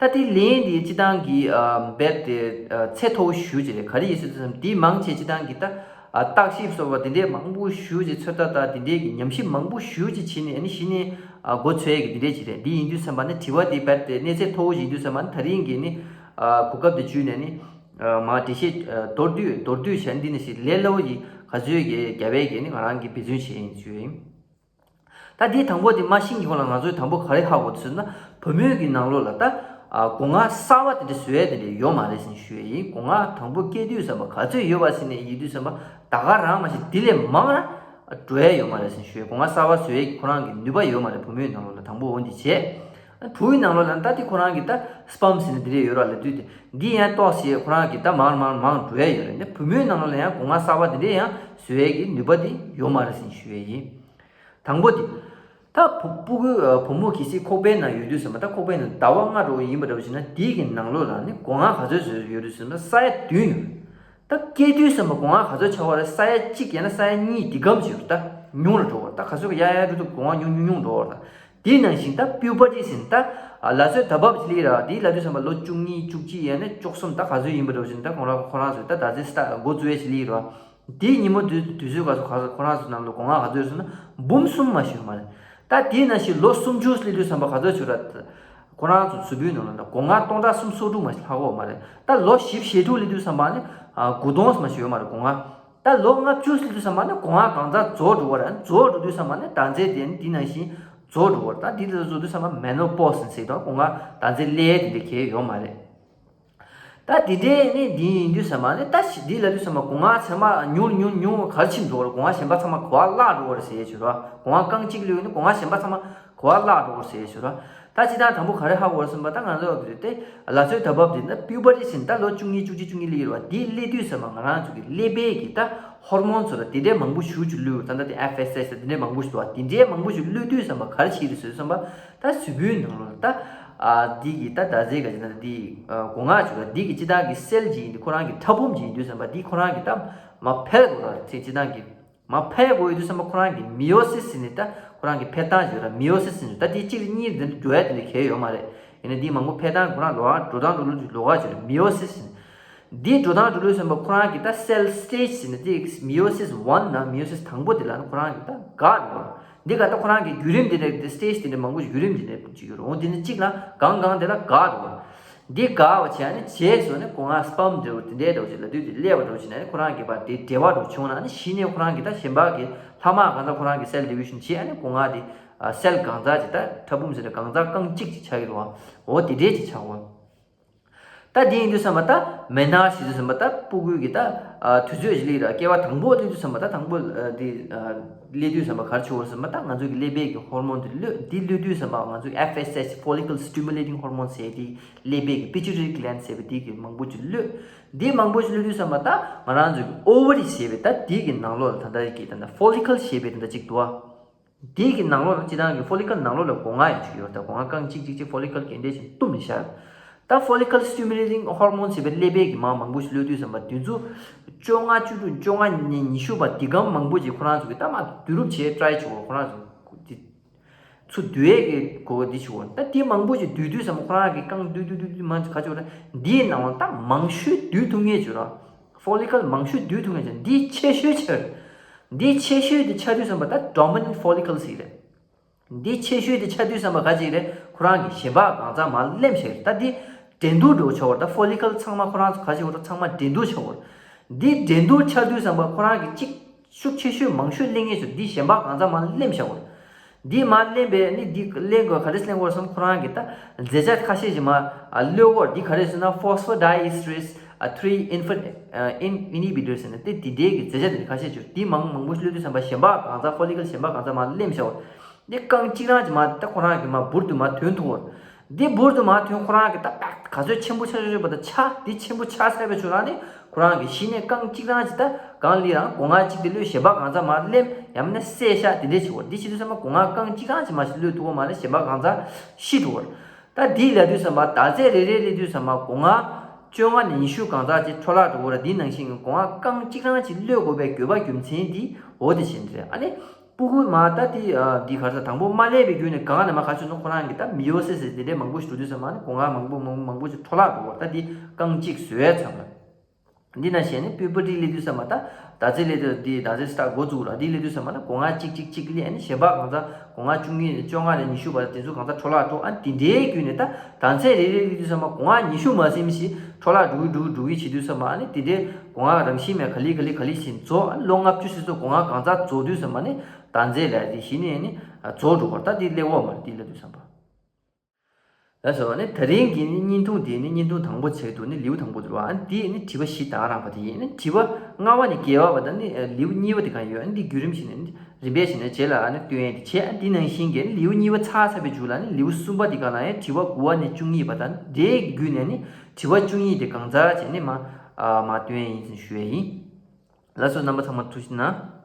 ད་དེ་ལན་དེ་སྤྱི་བཏང་གི་ཨ་རྦད་དེ་ཨ་ཚད་མཐོ་བོ་ཞེ་པོ་ཅིག་རེད། ག་རེ་ཡིན་ཟེར་དུས་ཙམ་འདི་མང་ཆེ་སྤྱི་བཏང་གི་ད་ཨ་བརྟག་ཞིབ་སོགས་པ་དེ་འདྲའི་མང་པོ་ཞེ་པོ་ཅིག་ཚོད་ལྟ་དང་དེ་འདྲའི་གི་ཉམས་ཞིབ་མང་པོ་ཞེ་པོ་ཅིག་བྱས་ནས་ཨ་ནི་གཞི་ནས་ཨ་འགོ་ཚུགས་ཡས་ཀྱི་དེ་འདྲའི་ཅིག་རེད། འདི་ཡིན་དུས་ཙམ་པ་ནི་དྲི་བ་དེ་རྦད་དེ་གནས་ཚད་མཐོ་བོ་ཞིག་ཡིན་དུས་ཙམ་པ་ནི་ད་རིང་གི་ནི་ཨ་གོ་སྐབས་དེ་བརྒྱུད་ནས་ནི་ཨ་མར་འགྲེལ་བཤད་ཨ་མདོར་བསྡུས་མདོར་བསྡུས་བྱས་ནས་འདི་ནི་ཞིག་ལས་སླ་བོ་ཡིན་ག་ཚོད་ཀྱི་རྒྱབ་པའི་གི་ནི་ང་རང་གི་འབད་བརྩོན་བྱས་ཡིན་ཞུ་ཡ་ཡིན། ད་འདིའི་དང་པོ་དེ་མ་ཤེས་ཀྱི་སྒང་ལ་ང་ཚོས་དང་པོ་ག་རེ་ཧ་གོ་ཟེར་ན་བུ་མོའི་གི་ནང་ལོགས་ལ་ད་ཨ་སྒོ་ང་གསར་པ་དེ་འདྲ་བཟོ་ཡ་དེ་འདྲ་ཡོད་མ་རེད་ཟེར་ནས་ཞུ་ཡ་ཡིན། སྒོ་ང་དང་པོ་སྐྱེ་དུས་ཙམ་པ་ག་ཚོད་ཡོད་པ་ཟེར་ནས་ཡིན་དུས་ཙམ་པ་ད་ག་རང་མ་གཞི་དེ་ལས་མང་ར་འགྲོ་ཡ་ཡོད་མ་རེད་ཟེར་ནས་ཞུ་ཡ། སྒོ་ང་གསར་པ་བཟོ་ཡ་ཁོ་རང་གི་ནུས་པ་ཡོད་མ་རེད། བུ་མོའི་ནང་ལོགས་ལ་དང་པོ་འོ་འདི་བྱས། བུའི་ནང་ལོགས་ལ་ད་དེ་ཁོ་རང་གི་ད་སི་པམ་ཟེར་ནས་དེ་འདྲ་ཡོད་ར་ལབ་དུས་དེ་འདི་ཡང་ཏོག་ཙམ་ཁོ་རང་གི་ད་མང་མང་མང་འགྲོ་ཡ་ཡོད་རེད། འདི་བུ་མོའི་ནང་ལོགས་ལ་ཡང་སྒོ་ང་གསར་པ་དེ་འདྲ་ཡང་བཟོ་ཡ་གི་ནུས་པ་དེ་ཡོད་མ་རེད་ཟེར་ནས་ཞུ་ཡ་ཡིན། དང་པོ་དེ། ད་བུ་སྤུ་གུ་བུ་མོ་གལ་སྲིད་ཁོག་པའི་ནང་ཡོད་དུས་ཙམ་པ་ད་ཁོག་པའི་ནང་ཟླ་བ་ལྔ་འགྲོ་བ་ཡིན་པ་འདྲ་བོ་ཞིག་ན་དེའི་གི་ནང་ལོགས་ལ་ནི་སྒོ་ང་ག་ཚོད་ཚོད་ཡོད་དུས་ཙམ་པ་ས་ཡ་བདུན་ཡོད། ད་སྐྱེས་དུས་ཙམ་པ་སྒོ་ང་ག་ཚོད་ཆགས་པ་རེད། ས་ཡ་གཅིག་ཡང་ན་ས་ཡ་གཉིས་འདི་གམ་ཞིག་ད་ཉུང་རུ་འགྲོ་བ་ད་ག་ཚོད་ཀྱི་ཡ་ཡ་འགྲོ་དུས་སྒོ་ང་ཉུང་ཉུང་ཉུང་འགྲོ་བ་ད། དེའི་ནང་བཞིན་ད་པིའུ་བར་ཊི་ཟེར་ད་ལ་ཚོད་ད་བབ་ཅི་ལི་ར་དེའི་ལ་དུས་ཙམ་པ་ལོ་བཅུ་གཉིས་བཅུ་གཅིག་ཡང་ན་བཅུ་གསུམ་ད་ག་ཚོད་ཡིན་པ་འདྲ་བོ་ཞིག་ད་ཁོ་རང་ཁོ་རང་ཚོས་ད་ད་ཚེ་སྟ་འགོ་བཙུགས་ཡ་ཅི་ལི་ར། དེའི་ཉིན་མོ་དུས་དུས་ཚོད་ག་ཚོད་ག་ཚོད་ཁོ་རང་ཚོ་ནང་ལ་སྒོ་ང་ག་ཚོད་ཟེར་ན་འབུམ་གསུམ་མ་ཞུ་མ་རེད། ད་དེའི་ནང་བཞིན་ལོ་སུམ་ཅུ་སླེབས་དུས་ཙམ་པ་ག་ཚོད་ཞུ་ར། ཁོ་རང་ཚོ་གཟུགས་པོའི་ནང་ལ་ད་སྒོ་ང་སྟོང་ཕྲག་གསུམ་སོ་དྲུག་མ་ཞིག་ལྷག་གོ་མ་རེད། ད་ལོ་བཞི་བཅུ་ཞེ་དྲུག་སླེབས་དུས་ཙམ་པ་ནི་ཨ་དགུ་སྟོང་མ་ཞིག་ཡོད་མ་རེད་སྒོ་ང་། ད་ལོ་ལྔ་བཅུ་ཟེར་དུས་ཙམ་པ་ནི་སྒོ་ང་གང་ཚ་རྫོགས་འགྲོ་བ་རེད། རྫོགས་འགྲོ་དུས་ཙམ་པ་ནི་ཟླ་མཛེས་དེ་ནི་དེ་ནང་བཞིན་རྫོགས་འགྲོ་བ་རེད། ད་དེ་ལ་རྫོགས་དུས་ཙམ་པ་མེ་ནོ་པོ་སི་ཟེར་དང་སྒོ་ང་ཟླ་མཛེས་སླེབས་དེ་འདྲ་གས་ཡོད་མ་རེད། ད་དེ་འདྲའི་ནི་འདི་ཡིན་དུས་ཙམ་པ་ནི་ད་ཞི་འདི་ལ་དུས་ཙམ་པ་སྒོ་ང་ཚང་མ་ཉུང་ཉུང་ཉུང་གར་ཕྱིན་འགྲོ་བ་རེད། སྒོ་ང་གཞན་པ་ཚང་མ་གོ་བ་བརླག་འགྲོ་བ་རེད་ཟེར་ཡས་བྱོས་ར། སྒོ་ང་རྐང་གཅིག་ལུས་ནི་སྒོ་ང་གཞན་པ་ཚང་མ་གོ་བ་བརླག་འགྲོ་བ་རེད་ཟེར་ཡས་བྱོས་ར། ད་སྤྱིར་བཏང་དང་པོ་ག་རེ་ཧ་གོ་བ་རེད་ཟེར་ན། ད་ང་ཚོ་དེ་ལ་ཚོའི་ད་བབ་དེ་ན་པིའུ་བར་ཊི་ཟེར་ནས་ད་ལོ་བཅུ་གཉིས་བཅུ་གཅིག་བཅུ་གཉིས་སླེབས་ཡོད་རེད་བ། དེ་སླེབས་དུས་ཙམ་པ་ང་རང་ཚོ་གི་ཀླད་པའི་གི་ད་ཧོར་མོན་ཚོ་ལ་དེ་འདྲའི་མང་པོ་ཞེ་ཅིག་གློད་ཡོད། ད་ད་དེ་ཨེཕ་ཨེས་ཨེཆ་དེ་འདྲའི་མང་པོ་ཞིག་འདུག་བ། དེ་འདྲའི་མང་པོ་ཞིག་གློད་དུས་ཙམ་པ་ག་རེ་བྱེད་རེད་ཟེར་ཙམ་པ། ད་གཟུགས་པོའི་ནང་ལོགས་ལ་ད་ཨ་འདི་གི་ད་ཟླ་མཛེས་ག་ཅིག་ན་འདི་ཨ་སྒོ་ང་ཅིག་ལ་འདི་གི་སྤྱིར་བཏང་གི་སེལ་ཅིག་ཡིན་དུས་ཁོ་རང་གི་ཕྲ་ཕུང་ཅིག་ཡིན་དུས་ཙམ་པ་འདི་ཁོ་རང་གི་ད་མར་འཕེལ་དགོས་ར་ཚེ་སྤྱིར་བཏང་གི་མར་འཕེལ་དགོས་ཡོད་དུས་ཙམ་པ་ཁོ་རང་གི་མེ་ཡོ་སིས་ཟེར་ནས་ད་ཁོ་རང་གི་འཕེལ་སྟངས་ཅིག་ཡོད་ར། མེ་ཡོ་སིས་ཟེར་ནས་ད་འདི་གཅིག་རེ་གཉིས་རེ་འདི་འགྲོ་ཡ་དེ་འདྲ་གས་ཡོད་མ་རེད། ཡིན་ན་འདི་མང་པོ་འཕེལ་སྟངས་ཁོ་རང་ལོགས་ཀ་འགྲོ་སྟངས་འགྲོ་ལུགས་ཅིག་ལོགས་ཀ་ཅིག་རེད། མེ་ཡོ་སིས་ཟེར་ནས་འདི་འགྲོ་སྟངས་འགྲོ་ལུགས་ཙམ་པ་ཁོ་རང་གི་ད་སེལ་སི་ཊེ་ཇི་ཟེར་ནས་འདི་མེ་ཡོ་སིས་ཝན་ནང་མེ་ཡོ་སིས་དང་པོ་དེ་ལ་ནི་ཁོ་རང་གི་ད་འགག་འགྲོ་བ། འདི་ག་ད་ཁོ་རང་གི་བརྒྱུད་རིམ་དེ་འདྲ་སི་ཊེ་ཇི་དེ་འདྲ་མང་པོ་ཞིག་བརྒྱུད་རིམ་དེ་འདྲ་ཅིག་ཡོད་རེད། འོ་འདི་ནི་གཅིག་ལ་གང་གང་དེ་ལ་འགག་འགྲོ་བ། འདི་འགག་པ་བྱས་ནས་རྗེས་སུ་ནི་སྒོ་ང་སི་པརམ་འདྲ་བོ་དེ་འདྲའི་འདྲ་བོ་ཞིག་ལ་དུས་དེ་སླེབས་པ་འདྲ་བོ་བྱས་ནས་ནི་ཁོ་རང་གི་བར་དེ་འབྲེལ་བ་འདྲ་བོ་བྱུང་ན་ནི་གཞི་ནས་ཁོ་རང་གི་ད་གཞན་པ་གི་ལྷག་མ་གང་ཚ་ཁོ་རང་གི་སེལ་ཌི་བི་ཤན་བྱས་ནས་སྒོ་ང་དེ་སེལ་གང་ཚ་ཅིག་ད་ཕྲ་ཕུང་ཟེར་ན་གང་ཚ་རྐང་གཅིག་ཅིག་ཆགས་ཀྱི་རེད་བ། འོ་དེ་འདྲའི་ཅིག་ཆགས་འོ། ད་དེ་ཡིན་དུས་ཙམ་པ་ད་མེ་ན་ཟེར་དུས་ཙམ་པ་ད་སྤུ་གུའི་གི་ད་ཨ་དུས་ཚོད་ཅིག་སླེབས་ར། སྐྱེ་བ་དང་པོ་སླེབས་དུས་ཙམ་པ་ད་དང་པོ་ཨ་དེ་ཨ་སླེབས་དུས་ཙམ་པ་ག་རེ་བྱུང་བ་ཟེར་ན། ད་ང་ཚོ་གི་ཀླད་པའི་གི་ཧོར་མོན་དེ་གློད། དེ་གློད་དུས་ཙམ་པ་ང་ཚོ་གི་ཨེཕ་ཨེས་ཨེཆ་ཕོ་ལི་ཀལ་སི་ཊི་མུ་ལེ་ཊིང་ཧོར་མོན་ཟེར་དེ་ཀླད་པའི་གི་པི་ཊུ་ཊི་རི་གི་ལན་ཌི་ཟེར་བའི་དེ་གི་མང་པོ་ཅིག་གློད། དེ་མང་པོ་ཅིག་གློད་དུས་ཙམ་པ་ད་ང་རང་ཚོ་གི་ཨོ་ཝ་རི་ཟེར་བའི་ད་དེ་གི་ནང་ལོགས་ལ་ད་ལྟ་གི་ད་ད་ཕོ་ལི་ཀལ་ཟེར་བའི་ད་ད་ཅིག་འདུག་བ། དེའི་གི་ནང་ལོགས་ལ་སྤྱིར་བཏང་གི་ཕོ་ལི་ཀལ་ནང་ལོགས་ལ་སྒོ་ང་ཡང་ཅིག་ཡོད། ད་སྒོ་ང་རྐང་གཅིག་གཅིག་གཅིག་ཕོ་ལི་ཀལ་གི་འདྲ་ཞིག་བཏུམས་ནས་བཞག། ད་ཕོ་ལི་ཀལ་སི་ཊི་མུ་ལེ་ཊིང་ཧོར་མོན་ཟེར་བའི་ཀླད་པའི་གི་མར་མང་པོ་ཞིག་གློད་དུས་ཙམ་པ་དེ་ཚོ་བཅོ་ལྔ་བཅུ་དྲུག་བཅོ་ལྔ་ནས་ཉི་ཤུ་བར་དེ་གམ་མང་པོ་ཅིག་ཁོ་རང་ཚོ་གི་ད་མར་བསྡུ་རུབ་བྱེད་ཊི་རའི་བྱེད་འོ། ཁོ་རང་ཚོ་དེ་ཚོ་བསྡུ་ཡས་ཀྱི་གོ་བ་འདི་བྱེད་འོ། ད་དེ་མང་པོ་ཅིག་བསྡུས་དུས་ཙམ་པ་ཁོ་རང་གི་རྐང་བསྡུས་བསྡུས་བསྡུས་བསྡུས་མང་ཅིག་ག་ཅིག་འོ། ད་འདིའི་ནང་ལ་ད་མང་ཤོས་བསྡུས་ཐུབ་ངེས་བྱེད་ར། ཕོ་ལི་ཀལ་མང་ཤོས་བསྡུས་ཐུབ་ངེས་བྱེད། འདི་ཆེ་ཤོས་ཆགས། འདི་ཆེ་ཤོས་དེ་ཆགས་དུས་ཙམ་པ་ད་ཌོ་མི་ནན་ཊི་ཕོ་ལི་ཀལ་ཟེར་གི་རེད། འདི་ཆེ་ཤོས་དེ་ཆགས་དུས་ཙམ་པ་ག་ཅིག་རེད། ཁོ་རང་གི་གཞན་པ་གང་ཚང་མར་ལེན་བྱེད་རེད། ད་འདི་འགྲན་བསྡུར་འགྲོ་ཆོག་བར། ད་ཕོ་ལི་ཀལ་ཚང་མ་ཁོ་རང་ཚོ་ག་ཅིག་བར་ཚང་མ་འགྲན་བསྡུར་ཆོག་བར། འདི་འགྲན་བསྡུར་ཆགས་དུས་ཙམ་པ་ཁོ་རང་གི་གཅིག་ཤུགས་ཆེ་ཤོས་མང་ཤོས་ལེན་ངེས་བྱུང་། འདི་གཞན་པ་གང་ཚང་མར་ལེན་བྱ་བར། འདི་མར་ལེན་པའི་ནི་འདི་ལེན་དགོས། ག་རེ་ལེན་དགོས་སམ། ཁོ་རང་གི་ད་རྫས་ཆ་ཁ་ཤས་ཅིག་མར་ཨ་གློད་དགོས། འདི་ག་རེ་ཟེར་ན་ཕོ་སི་ཕོ་ཌའི་ཨི་སི་ཊེ་རེ་སི་ཨ་ཐི་རི་ཨིན་ཕི་ཨ་ཨིན་ཨིན་ཧི་བི་ཊར་ཟེར་ནས་དེ་དེ་འདྲའི་གི་རྫས་ཆ་དེ་འདྲ་ཁ་ཤས་ཅིག་འདི་མང་མང་པོ་གློད་དུས་ཙམ་པ་གཞན་པ་གང་ཚང་ཕོ་ལི་ཀལ་གཞན་པ་གང་ཚང་མར་ལེན་བྱ་བར། འདི་རྐང་གཅིག་རང་གིས་མར་ད་ཁོ་རང་གིས་མར་འབུར་དུ་མར་ཐོན་ཐུབ་བར། འདི་འབུར་དུ་མར་ཐོན། ཁོ་རང་གིས་ད་ད་ག་ཚོད་ཆེན་པོ་ཆགས་ཆགས་ཆགས་པ་དང་ཆགས། འདི་ཆེན་པོ་ཆགས་ཚར་བའི་ཆུ་རང་ནི་ཁོ་རང་གིས་གཞི་ནས་རྐང་གཅིག་རང་གིས་ད་གང་ལི་རང་སྒོ་ང་གཅིག་དེ་གློད། གཞན་པ་གང་ཚང་མར་ལེན། ཡང་མིན་ན་བསད་བཞག་དེ་འདྲས་བྱེད་བར། འདི་བྱེད་དུས་ཙམ་པ་སྒོ་ང་རྐང་གཅིག་རང་གིས་མར་ཞིག་གློད་ཐུབ་བ་མ་རེད། གཞན་པ་གང་ཚང་ཤི་འགྲོ་བར། ད་འདི་ལབ་དུས་ཙམ་པ་ཟླ་ཚེས་རེ་རེ་སླེབས་དུས་ཙམ་པ་སྒོ་ང་བཅོ་ལྔ་ནས་ཉི་ཤུ་གང་ཚང་ཅིག་འཕྲོ་བརླག་འགྲོ་གི་རེད། འདི་ནང་བཞིན་གྱི་སྒོ་ང་རྐང་གཅིག་རང་ཅིག་གློད་དགོས་པའི་དགོས་པ་རྒྱུ་མཚན་འདི་འོ་དེ་བཞིན་རེད། ཨ་ནི་སྤུ་གུ་མ་ད་དེ་ཨ་འདི་ག་རེ་ཟེར། དང་པོ་མ་སླེབས་པའི་རྒྱུ་ནས་གང་ནས་མ་ག་ཚོད་ནོ་ཁོ་རང་གི་ད་མེ་ཡོ་སིས་ཟེར་དེ་འདྲའི་མང་པོ་ཞིག་འགྲོ་དུས་ཙམ་པ་ནི་སྒོ་ང་མང་པོ་མང་པོ་མང་པོ་ཞིག་འཕྲོ་བརླག་འགྲོ་བར། ད་འདི་རྐང་གཅིག་བཟོ་ཡས་ཚར་བ། འདི་ནང་བཞིན་ནི་པུ་བར་ཊི་སླེབས་དུས་ཙམ་པ་ད་ཟླ་ཚེས་སླེབས་དུས་འདི་ཟླ་ཚེས་སི་ཊར་འགོ་བཙུགས་ར། འདི་སླེབས་དུས་ཙམ་པ་ན་སྒོ་ང་གཅིག་གཅིག་གཅིག་སླེབས། ཨ་ནི་གཞན་པ་གང་ཚང་སྒོ་ང་བཅུ་གཉིས་བཅོ་ལྔ་ནས་ཉི་ཤུ་བར་དེ་ཚོ་གང་ཚང་འཕྲོ་བརླག་འགྲོ། ཨ་ནི་དེ་འདྲའི་བརྒྱུད་ནས་ད་ཟླ་ཚེས་རེ་རེ་སླེབས་དུས་ཙམ་པ་སྒོ་ང་ཉི་ཤུ་མ་ཟིན་ཞིག་འཕྲོ་བརླག་འགྲོ་གི་འགྲོ་གི་འགྲོ་གི་བྱེད་དུས་ཙམ་པ། ཨ་ནི་དེ་འདྲའི་སྒོ་ང་རང་བཞིན་མེད་ག་ལེ་ག་ལེ་ག་ལེ་བཞིན་རྫོགས། ཨ་ནི་ལོ་ལྔ་བཅུ་ཞིག་ཚོ་སྒོ་ང་གང་ཚང་རྫོགས་དུས་ཙམ་པ་ནི་ཟླ་མཛེས་ལ་དེ་གཞི་ནས་ནི་རྫོགས་འགྲོ་བར། ད་དེ་སླེབས་འོག་མ་རེད། དེ་སླེབས་དུས་ཙམ་པ། ལགས་སོ། ནི་དེ་རིང་གི་ནི་བརྙན་ཐུང་དེ་ནི་བརྙན་ཐུང་དང་པོ་ཆགས་འདུག་ནི་ལེའུ་དང་པོ་དེ་རེད་བ། ཨ་ནི་དེ་ནི་དྲི་བ་བཞི་དང་རགས་པ་དེ་ཡིན། ནི་དྲི་བ་ལྔ་པ་ནས་བརྒྱད་པ་བར་དང་ནི་ལེའུ་གཉིས་པ་དེ་གང་ཡོད། ཨ་ནི་འདི་བརྒྱུད་རིམ་བཞིན་ནི་རིམ་པས་བཞིན་ནི་རྗེས་ལ་ཨ་ནི་སྟོན་ཡས་དེ་བྱས། ཨ་ནི་འདི་ནང་བཞིན་གྱི་ནི་ལེའུ་གཉིས་པ་ཚར་ཚར་བའི་མཇུག་ལ་ནི་ལེའུ་གསུམ་པ་དེ་ག་ལ་ཡང་དྲི་བ་དགུ་པ་ནས་བཅུ་གཉིས་པ་དང་དེའི་བརྒྱུད་ནས་ནི་དྲི་བ་བཅུ་གཉིས་དེ་གང་ཚར་བྱས་ནི་མ་ཨ་མ་སྟོན་ཡས་ཡིན་ཞུ་ཡས་ཡིན། ལགས་སོ། རྣམ་པ་ཚང་མ་ཐུགས་རྗེ་གནང་།